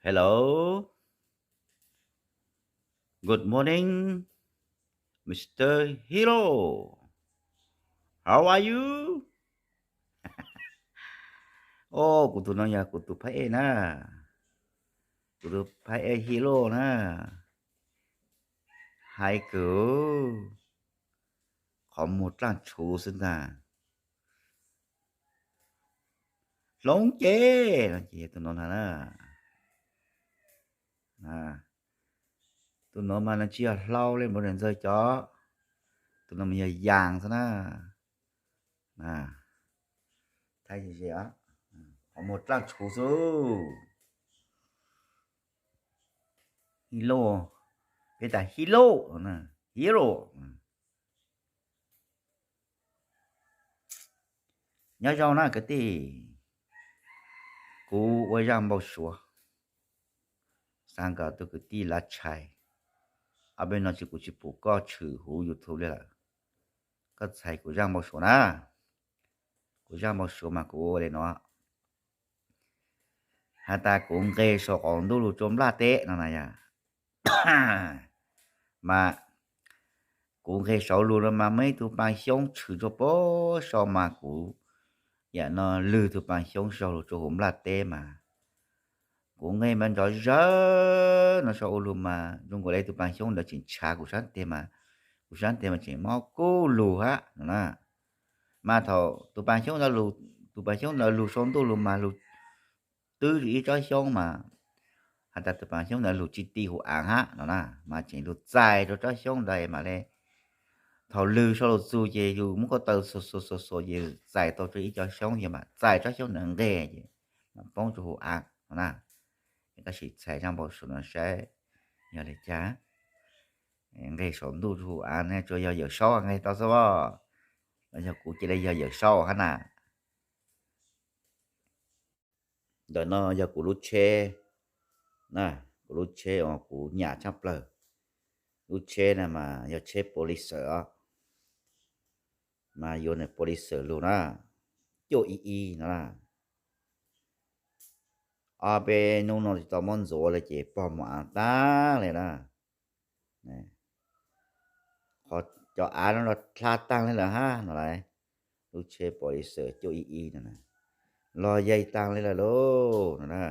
Hello. Good morning, Mister Hero. How are you? Au, kuv tus no yog kuv tus phab ej na. Kuv tus phab ej Hero na. Hais kawg, qhov muag dlaaj tshuv xwb ntag. Hloov ces no ces tus no na. Tus no mas nws tsis yog hlau li npaum ntawd cov. Tus no mas yog yaas xwb na. Thaij ze ze, qhov muag dlaaj tshuv xwb. Hero, peb tas Hero, Hero. Nyob zoo na kwv tij, kuv ua zaj npau suav xav kom tus kwv tij lav tshais. Ob peb no tsis, kuv tsis pum koj tshwm huv YouTube li lawm. Koj txhais kuv zaj npau suav na. Kuv zaj npau suav mas kuv ua li no. Has tas kuv nqes saum qaum ntuj lug rua nplaj teb no na yog. Mas kuv nqes saud lug no mas muaj ib tug paas xyoob tshwm rua pem saud mas kuv yam no lwg tug paas xyoob saud lug rua huv nplaj teb mas kuv nqes mas nrov zawg no saud ua lug mas zoo nkaus le tug paas xyoob ntawd tseem ntshav kuv sab teg mas, kuv sab teg mas tseem mob kuj lug hab no na. Mas thaum tus paas xyoob ntawd lug, tus paas xyoob ntawd lug saum ntuj lug mas lug twb ib tsob xyoob mas has tas tus paas xyoob ntawd lug tsis ti huv aav hab no na, mas tseem lug txais rua tsob xyoob ntawd mam le. Thaum lwg saud lug txug ces yus muab koj taw xuas xuas xuas xuas ces txais tau rua ib co xyoob ces mam txais tsob xyoob ntawd nqeg ces mam poob rua huv aav no na. Koj sim txhais zaj npau suav no saib yog li cas. Nqeg saum ntuj rua huv aav ne tsuas yog Yawm Saub nqeg tau xwb os, los yog kuv cia li yog Yawm Saub hab na. Ntawm no yog kuv lub tsheb na, kuv lub tsheb uas kuv nyam tshaj plawg. Lub tsheb na mas yog tsheb Police os, mas yuav nws Police lug na, cuaj ib ib no na. Ob peb hnub no tsis tau muab ntxuav li ces pog mus av tag li na. Qhov cov av no los dlha taag li lawm hab no lauj. Lub tsheb Police cuaj ib ib no los yaig taag li lawm lauj no na.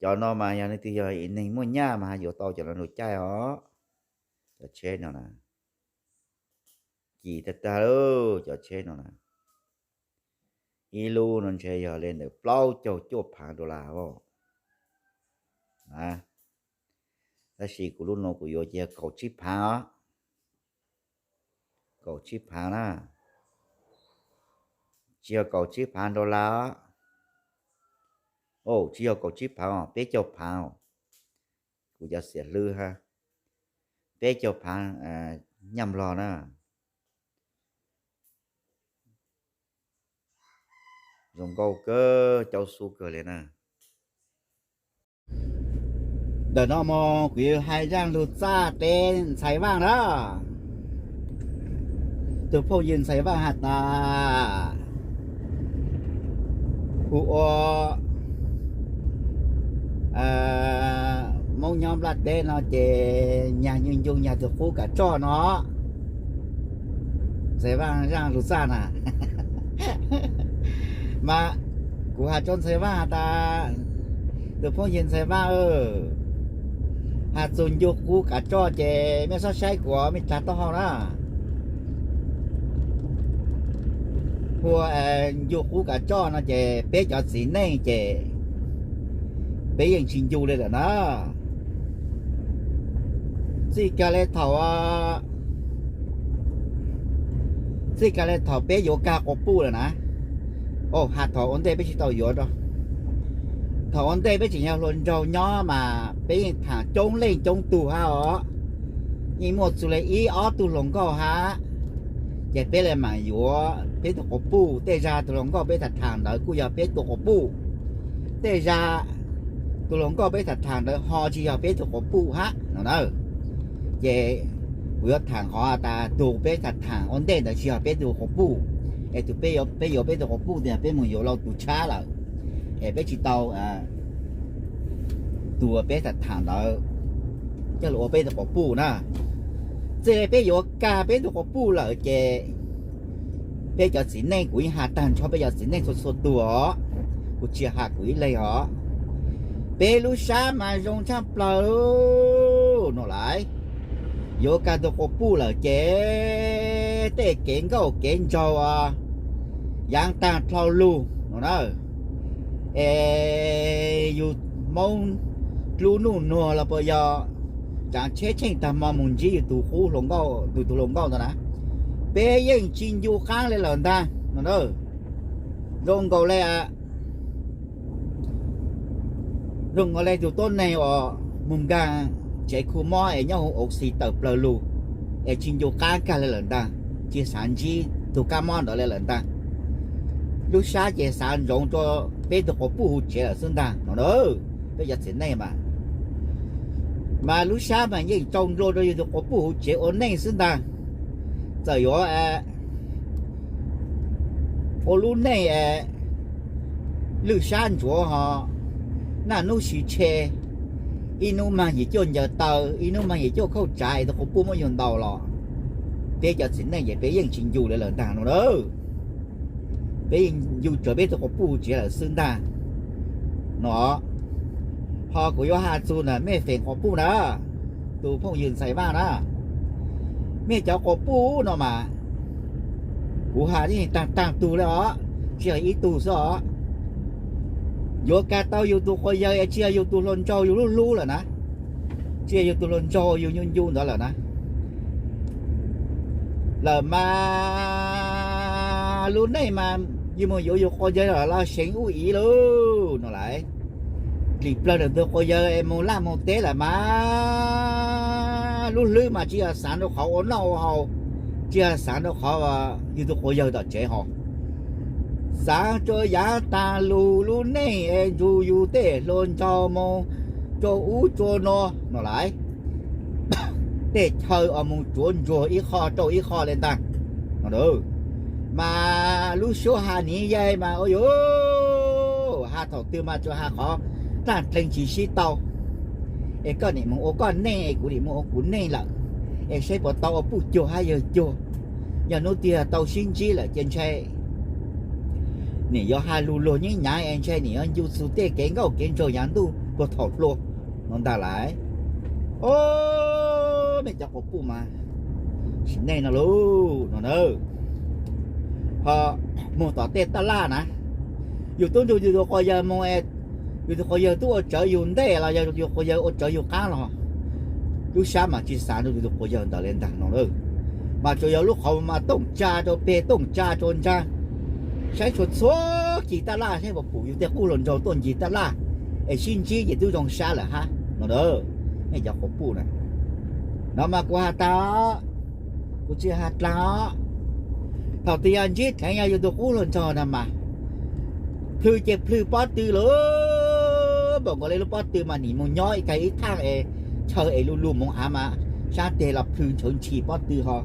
Cov no mas yog leej twg yog neeg muaj nyaj mas yuav tau cov no lug caij os. Cov tsheb no na, cim tag tag lauj cov tsheb no na. Ib lub no ntshe yog li ntawm plaub caug cuaj phaav dollar os. Tab sis kuv lub no kuv yuav ces yog kaum tsib phaav os. Kaum tsib phaav na. Tsis yog kaum tsib phaav dollar os. Tsis yog kaum tsib phaav os, peb caug phaav os. Kuv cov xiam hlwb hab, peb caug phaav nyaj nplog na. Zoo nkauj kawg, caub xub kawg li na. Ntawm no mas kuv yuav hais zaaj lug txaj teb ntxhais Vaaj na. Tug phooj ywg ntxhais Vaaj has tas hu ua Moob nyob nplaj teb no ces nyag ncu ncu nyag tug qub kav tsoj no. Ntxhais Vaaj zaaj lug txaj na. Mas kuv has rua ntxhais Vaaj has tas, tug phooj ywg ntxhais Vaaj, has txug ncu qub kav tsoj ces mej xob saib kuv mej tag taub hau na. Hu ua ncu qub kav tsoj no ces peb cov txiv neej ces peb yeej tsis ncu li lawm na. Txij kag li thaum, txij kag li thaum peb yuav kag quas puj lawm na. Has thaum ua ntej peb tsis tau yuav rau. Thaum ua ntej peb tseem yog hluas nraug nyob mas peb yeej tham coob leej coob tug hab os. Yeej muaj txug li ib ob tug hluas nkauj hab. Ces peb li mam yuav peb tug quas puj, tej zag tug hluas nkauj peb tham tham ntawd kuj yog peb tug quas puj. Tej zag tug hluas nkauj peb tham tham ntawd ho tsis yog peb tug quas puj hab no na. Ces kuv yuav tham qhov tas tug peb tham tham ua ntej ntawd tsis yog peb tug quas puj, es tug peb yuav, peb yuav peb tug quas puj tias peb mus yuav lauj tug tshab lawm, es peb tsis tau tus uas peb tham tham ntawd coj los ua peb tus quas puj na. Txij li peb yuav kag peb tus quas puj lawm ces peb cov txiv neej, kuv yeej has tag nrho peb cov txiv neej txhua txhua tus os, kuv tsis has kuv ib leeg os. Peb lub sab mas zoo tshaj plaws no lawm. Yuav kag tus quas puj lawm ces tej kev nkauj kev nraug yaav taag dlhau lug no na. Es yus Moob dlub nuj nuag los puas yog tsaav tsheb tsheej taag mo moog ntsib yus tus qub, yus tus hluas nkauj ntawd na, peb yeej tsis ncu qaab le lawm ntaag no na. Zoo nkaus le zoo nkaus le tus tuab neeg uas moog nkaag tsev khu mob es nyob huv auv xis tawm plawg lug, es tsis ncu qaab kag le lawm ntaag, tsis xaav ntsib tug kab mob ntawd le lawm ntaag. Lub sab ces xaav ntsoov rua peb tug quas puj huv tsev lawm xwb ntaag no na. Peb cov txiv neej mas, mas lub sab mas yeej tsau nplua rua yus tug quas puj huv tsev ua neej xwb ntaag. Txawm yuav ua lub neej lwj sab ntsuav ho, naj nub siv tshe, ib nub mag yim cuaj ncaws taw, ib nub mag yim cuaj khaub tsaav es tus quas puj muab yus ntaus los, peb cov txiv neej ces peb yeej tsis ncu le lawm ntaag no na. Peb yeej ncu tsawv peb tug quas puj huv tsev lawm xwb ntaag no. Ho kuv yuav has txug na mej feem quas puj na, tus phooj ywg ntxhais Vaaj na, mej cov quas puj no mas kuv has yeej taag taag tug le os, tsis yog ib tug xwb os. Yuav kag tau yus tus quas yawg es tsis yog yus tus hluas nraug yus hlub hlub lawm na, tsis yog yus tus hluas nraug yus ncu ncu ntawd lawm na. Lawm mas lub neej mas yus mus yuav yus quas yawg los seev ub ib lauj no lawm. Dim plawg ntawm tus quas yawg es mus laj mus teb lawm mas lub hlwb mas tsis yog xaav rau qhov ua noj ua haus, tsis yog xaav rau qhov yus tus quas yawg tom tsev ho, xaav rua yaav taag lug lub neej es nrug yus tej hluas nraug mus rua ub rua no no lawm. Tej chaw uas mus tsuav ntsuag ib qho rau ib qho le ntaag no. Mas lub suab has niv yaig mas ua yuav has thaum twg mas tsuas has qhov dlaaj dleeg tsis sib tau. Es koj nim mus ua koj neej es kuv nim mus ua kuv neej lawm, es saib puas tau ua puj cuag hab yawg cuag. Yog hnub twg tau sib ntsib lawm ces ntshai nim yuav has lug luag nyeeb hnyav es ntshai nim yuav ncu txug tej kev nkauj kev nraug yaav ntuj puag thaum hluas no ntaag lawm. Os, mej cov quas puj mas sim neej no lauj no na. Ho mus tom tej taj laj na, yus tub nrug yus tus quas yawg mus, yus tus quas yawg tub ua tsawv yus ntej los yog yus quas yawg ua tsawv yus qaab los, lub sab mas tsis xaav rau yus tus quas yawg ntawd le ntaag no lawm. Mas tsuas yog lub qhov mas tooj tsa rua peg tooj tsa rua nraag, saib txhua txhua kis taj laj saib puas pum yus tej qub hluas nraug tuaj ncig taj laj, es sib ntsib ces twb zoo sab lawm hab no na. Mej cov quas puj na, no mas kuv has taag os, kuv tsis has dlaag os. Thaum twg yog ntsib dheev yog yus tus qub hluas nraug na mas plhws ces plhws pob tw lawm. Npaum nkaus le lub pob tw mas nim mus nyob ib kag ib thaaj es chaw es lu lug moov av mas sab teg los plhws ntshawv ntshis pob tw ho.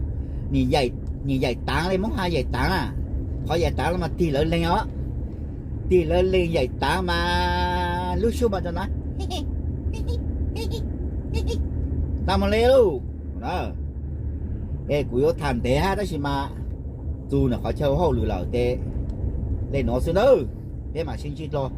Nim yaim taav le Moob has yaim taav na, qhov yaim taav los mas tig lawv leeg os, tig lawv leeg yaim taav mas lub suab mas rua na, tas moog le lauj. Es kuv yuav tham ntev hab tab sis mas txug ntawm qhov chaw hauj lwm lawm tes le nuav xwb nawb, peb mam sib ntsib dlua.